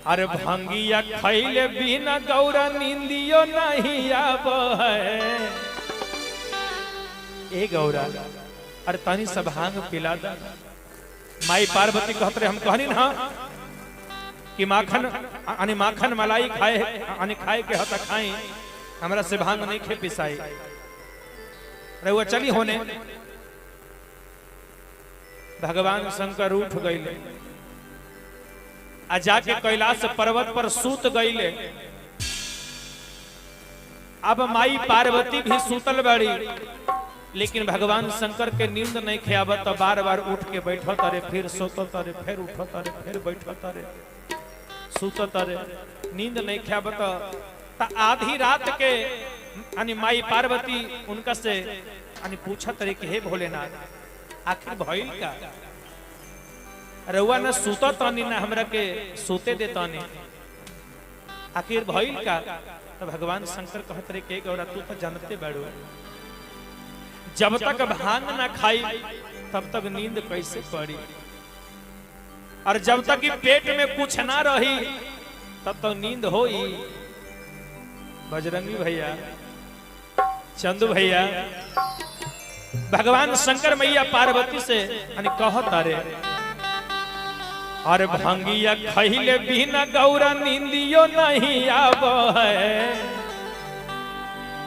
अरे भंगिया खैले बिना गौरा नींदियो नहीं आब है। ए गौरा, अरे तनी सब भांग पिला दा। माई पार्वती कहत रहे, हम कहनी ना कि माखन अने माखन मलाई खाए अने खाए के हता खाई, हमरा से भांग नहीं खे पिसाई। रहुआ चली होने। भगवान शंकर उठ गईले आ जाके कैलाश पर्वत पर सूत गईले। अब माई पार्वती भी सूतल बड़ी, लेकिन भगवान शंकर के नींद नहीं खेआवत तो बार बार उठ के बैठत अरे, फिर सोतत अरे, फिर उठत अरे, फिर बैठत अरे, सुतत अरे, नींद नहीं खेआवत। त आधी रात के यानी माई पार्वती उनका से यानी पूछत रहे कि हे भोलेनाथ, आखिर भइल का? रउआ न सुतत तानी ना हमरा के सुते देतानी, आखिर भइल का? तो भगवान शंकर कहत रहे के गौरा, तू तो जानते बाड़ू, जब तक भांग ना खाई तब तक नींद कैसे पड़ी, और जब तक कि पेट में कुछ ना रही तब तक नींद होई। बजरंगी भैया, चंदू भैया, भगवान शंकर मैया पार्वती से यानी कहत अरे, अरे भंगिया खैले बिना गौरा नींदियो नहीं आब है।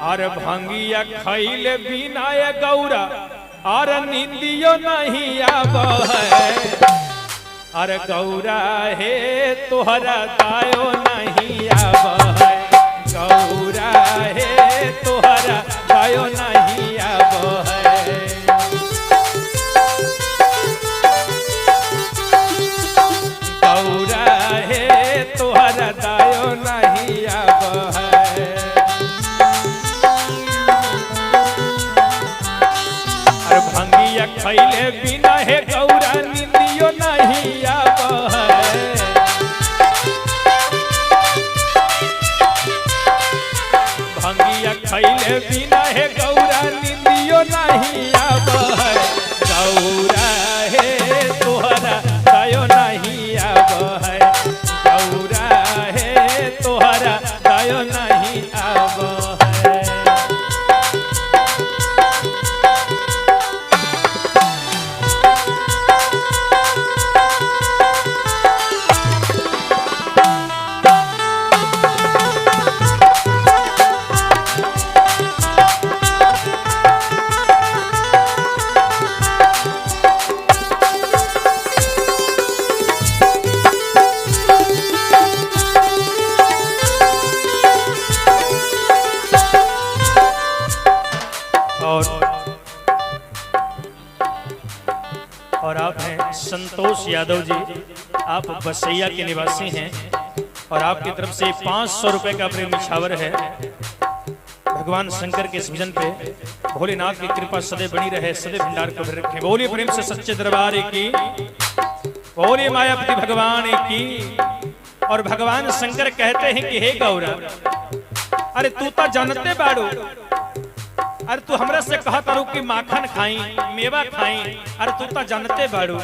अरे भंगिया खैले बिना ये गौरा और नींदियो नहीं आब है। अरे गौरा हे तोहरा दायो नहीं आब है। गौरा हे तोहरा दायो नहीं आब है। गौरा हे तोहरा दायो नहीं आब है। अरे भंगिया खैले बिना हे गौरा निंदियो नहीं आब है। भंगिया खैले बिना हे गौरा निंदियो नहीं आब है। गौरा हे तोहरा दायो नहीं आब है। गौरा हे तोहरा दायो नहीं आब है। और आप हैं संतोष यादव जी, आप बसैया के निवासी हैं और आपकी तरफ से 500 रुपए का प्रेम निछावर है। भगवान शंकर के इस भजन पे भोलेनाथ की कृपा सदैव बनी रहे, सदैव भंडार को भर रखें। बोलिए प्रेम से सच्चे दरबार की, बोलिए मायापति भगवान की। और भगवान शंकर कहते हैं कि हे गौरा, अरे तू तो जानते बाड़ू, अरे तू हमरा से कहा तारू कि माखन खाई मेवा खाई, अरे तू तो जानते बाड़ू।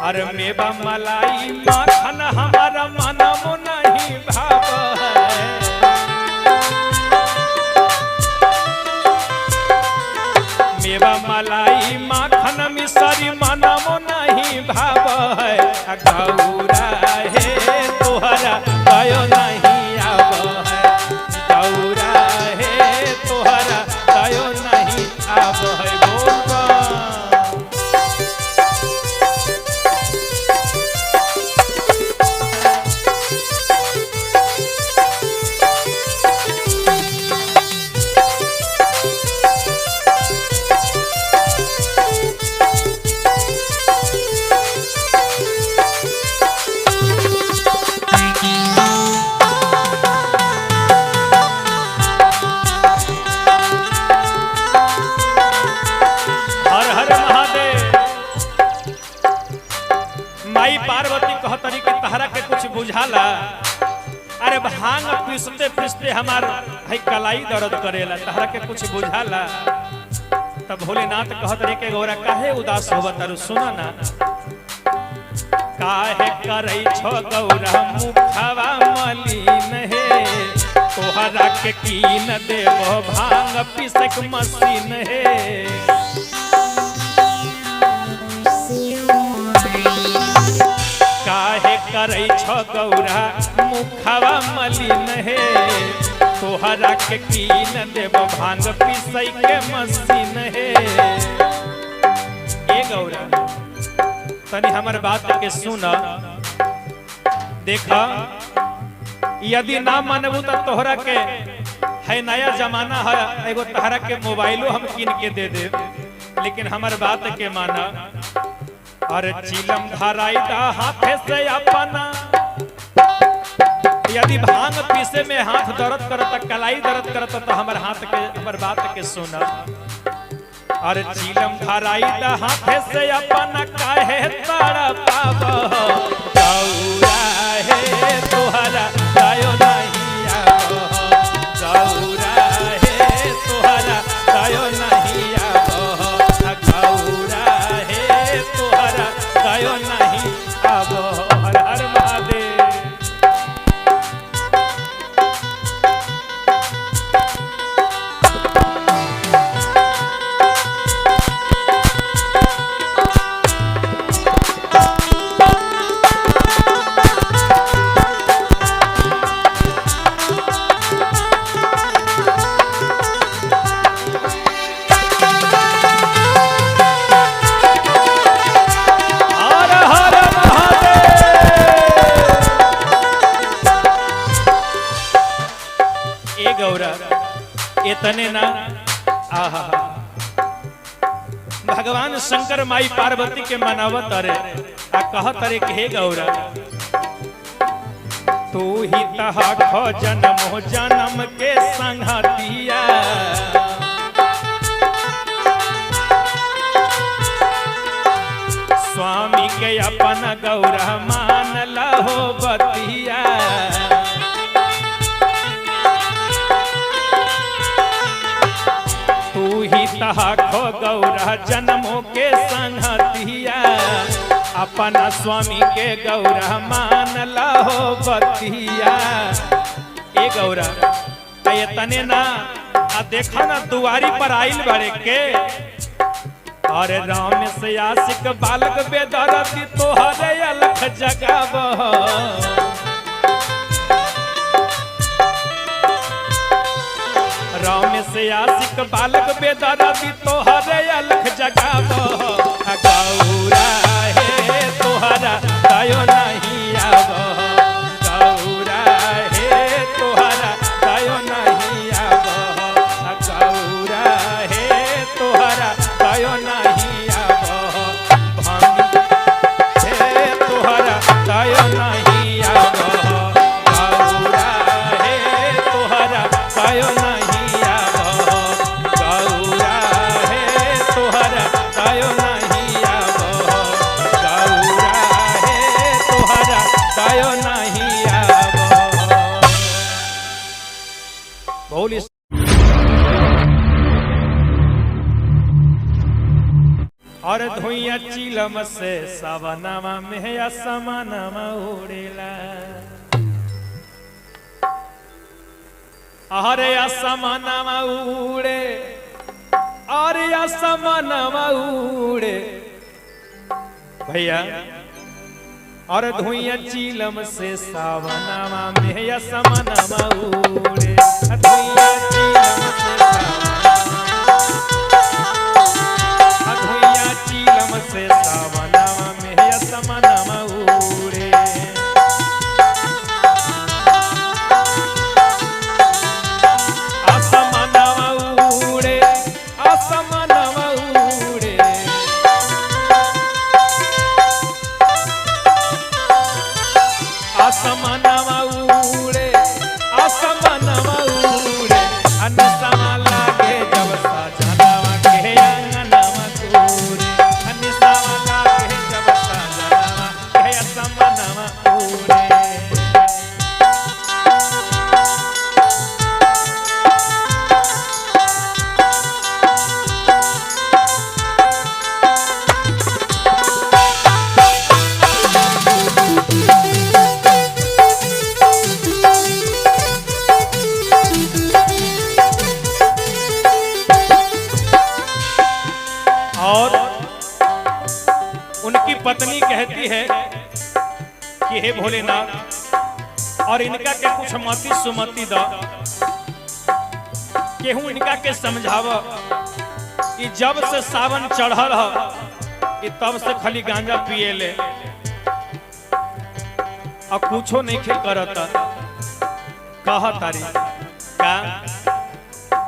अरे मेवा मलाई माखन हमारा मनमो नहीं भाव है। मेवा मलाई माखन मिसरी मनमो नहीं भाव है। गौरा हे तोहरा दयो नहीं आव है। गौरा हे तोहरा दयो नहीं आव है। बोल बा। हर हर महादेव। माई पार्वती कहतरी कि तहरा के कुछ बुझाला? अरे भांग पीसते पीसते हमार है कलाई दर्द करेला, तहरा के कुछ बुझाला? तब भोलेनाथ कहत रहे के गौरा काहे उदास होवा तारू, सुना ना। काहे करै छो गौरा मुखवा मलिन हे, तोहरा के कीन देबो भांग पिसक मशीन हे। काहे करै छो गौरा मुखवा मलिन हे, तोहरा के कीन देबो भांग पिसै के मशीन हे। ए गौरा तनी हमर बात के सुन, देखा यदि ना मनबू तो तोहरा के है नया जमाना है, एगो तोहरा के मोबाइलो हम किन के दे दे, लेकिन हमर बात के माना। अरे चिलम धराई दा हाथे से अपना, यदि भांग पीसे में हाथ दर्द करता, कलाई दर्द करता, तो हमर हाथ के हमर बात के सुना। अरे चिलम धराई दा हाथे से अपना, काहे तड़पाब गौरा हे तोहरा दयो नहीं आब, गौरा हे तोहरा दयो नहीं आब, गौरा हे तोहरा दयो नहीं आब। हर हर महादेव। हर हर महादेव। ए गौरा इतने ना, आहा भगवान शंकर माई पार्वती के मनावत अरे आ कहत अरे कि हे गौरा तू ही तहा खो जन्म जन्म के संगतिया, स्वामी के अपन गौरा मान लहो बतिया। तू ही तहा खो गौरा जन्मों के संगतिया, अपना स्वामी के गौरा मान लहो बतिया। ए गौरा ये तने ना आ देखा ना दुआरी पर आइल बड़े के, अरे राम से आशिक बालक बेदरती तोहरे अलख जगाब। राम से आशिक बालक बेदरती तोहरे अलख जगाब। गौरा हे तोहरा दयो नहीं आब, गौरा हे तोहरा दयो नहीं आब, गौरा हे तोहरा दयो नहीं आब, भांग हे तोहरा दयो नहीं आब, गौरा हे तोहरा दयो नहीं आब, गौरा हे तोहरा दयो नहीं आब, गौरा हे तोहरा दयो नहीं आब। बोली और धुइया चिलम से सवनामा में असमानामा उड़ेला, अरे असमानामा उड़े, अरे असमानामा उड़े भैया। और धुइया चिलम से सावनामा में असमानामा उड़े, धुइया चिलम से धुइया चिलम से सावनामा में असमानामा उड़े। असमानामा उड़े, असमानामा उड़े, असमानामा उड़े, असमानामा उड़े, अनसमा लागे जब साजनावा के अंगनावा तोरे, अनसमा लागे। उनकी पत्नी कहती है कि हे भोलेनाथ, और इनका के कुछ मति सुमति दा, केहू इनका के समझाव कि जब से सावन चढ़ल है तब से खाली गांजा पिए ले और कुछो नहीं खे करत। कह तारी का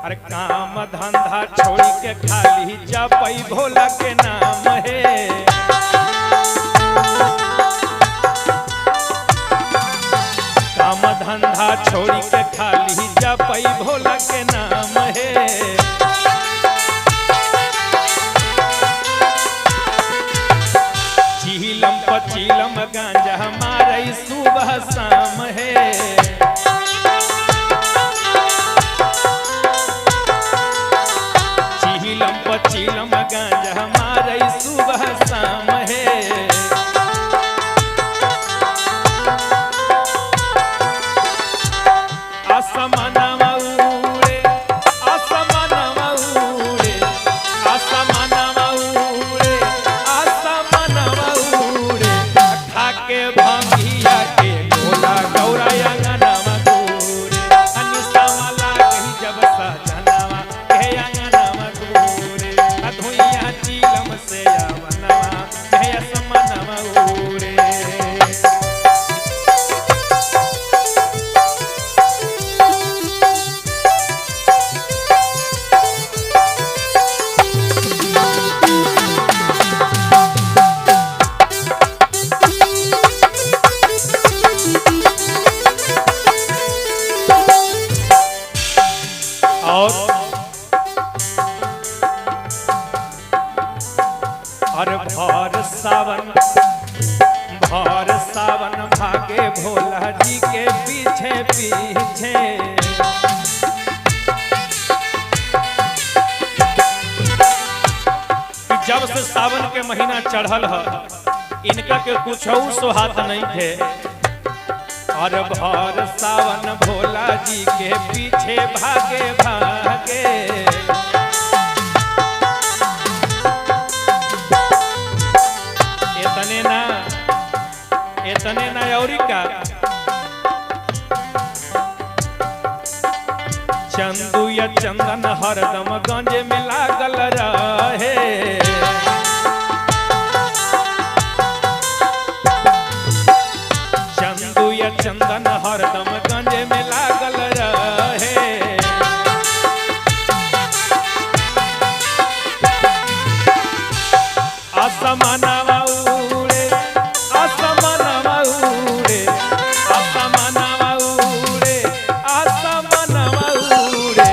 अरे काम धंधा छोड़ के खाली जपई भोला के नाम है। काम धंधा छोड़ के खाली जपई भोला के नाम है। चीलम पचीलम गांजा मारई सुबह शाम है। चीलम पचीलम गांजा मारई सुबह शाम है। आसमानवा उड़े, आसमानवा उड़े, आसमानवा उड़े, आसमानवा उड़े, खाके भांगिया के गोला गौरा अंगनवा गोरे, अनिसावा लागही जब सजनवा के अंगनवा गोरे, अधुइया चीलम से आवनवा के आसमानवा उड़े। और भर सावन, भर सावन भागे भोला जी के पीछे पीछे। जब से सावन के महीना चढ़ल है इनका के कुछ सोहात नहीं थे। और भर सावन भोला जी के पीछे भागे भागे। इतने ना और का चंदू या चंदन हरदम गंज में लागल रहे। चंदू या चंदन हरदम गंज में लागल रहे। आसमानवा उड़े, आसमानवा उड़े, आसमानवा उड़े, आसमानवा उड़े,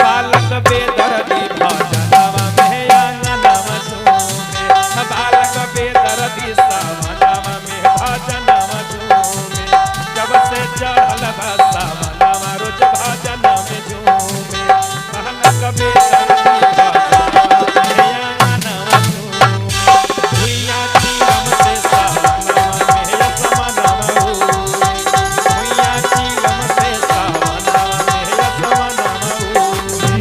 बालक बेदर्दी भजनवा में अंगनवा झूमे, बालक बेदर्दी सावनवा में भजनवा झूमे, जब से चढ़ल बा सावनवा रोज भजन में झूमे, बालक बेदर्दी भजनवा में अंगनवा झूमे, भुइया चीलम से सावनवा में आसमानवा उड़े, भुइया चीलम से सावनवा में आसमानवा उड़े।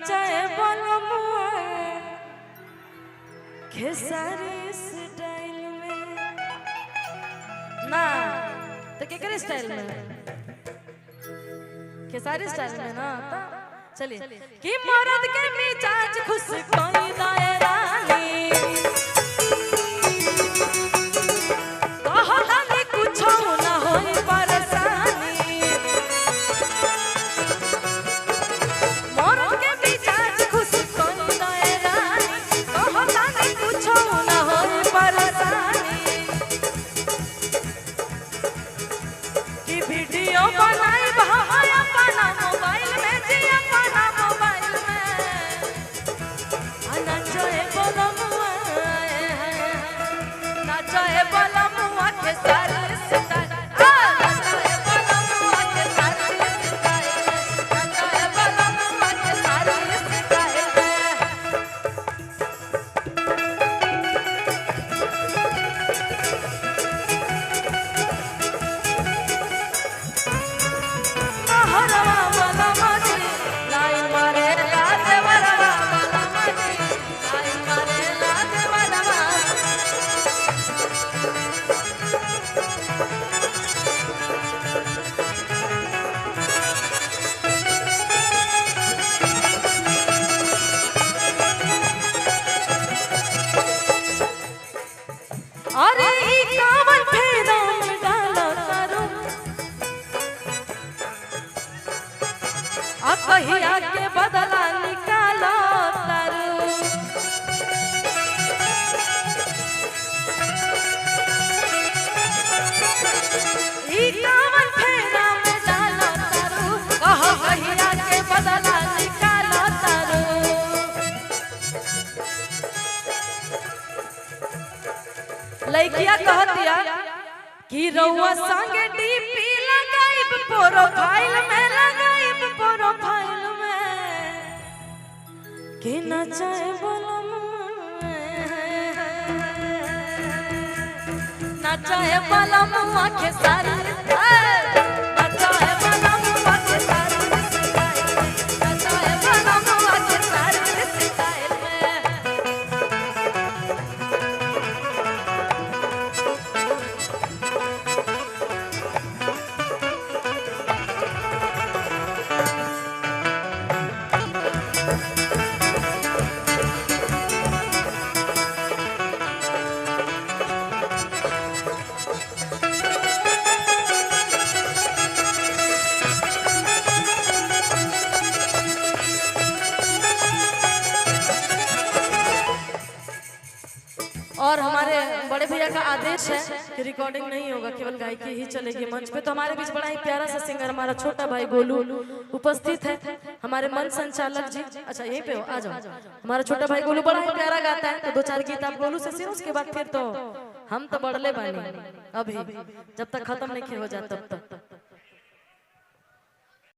चाहे बोलमुआ खेसारी स्टाइल में ना तो केकर स्टाइल में, खेसारी स्टाइल में ना। तो चलिए कि मर्द के मिजाज खुश कोई दाए रानी, कहलानी कुछो ना होई परेशानी, मर्द के मिजाज खुश कोई दाए रानी, कहलानी कुछो ना होई परेशानी, कि वीडियो बनाई भाई अपना मोबाइल में, जी अपना मोबाइल में, आना चाहे बोलमुआ आ कहिया के बदला निकालो तारू। ई कावन फेरा में डालो तारू, कह कहिया के बदला निकालो तारू। लइकिया कहतिया कि रउआ संगे डीपी लगाइब प्रोफाइल में, लगाइब प्रोफाइल में कि नचाए बोलम, नचाए बलम के सारी, नचाए बलम के सारी, नचाए बलम के सारी स्टाइल में। और हमारे बड़े भैया का आदेश है कि रिकॉर्डिंग नहीं होगा, केवल गायकी ही चलेगी मंच पे। तो हमारे बीच बड़ा ही प्यारा सा सिंगर हमारा छोटा भाई गोलू उपस्थित है। हमारे मंच संचालक जी, अच्छा यहीं पे हो, आ जाओ। हमारा छोटा भाई गोलू बड़ा ही प्यारा गाता है, तो दो चार गीत आप गोलू से सुनो, उसके बाद फिर तो हम तो बढ़ले बानी अभी, जब तक खत्म नहीं हो जाए तब तक।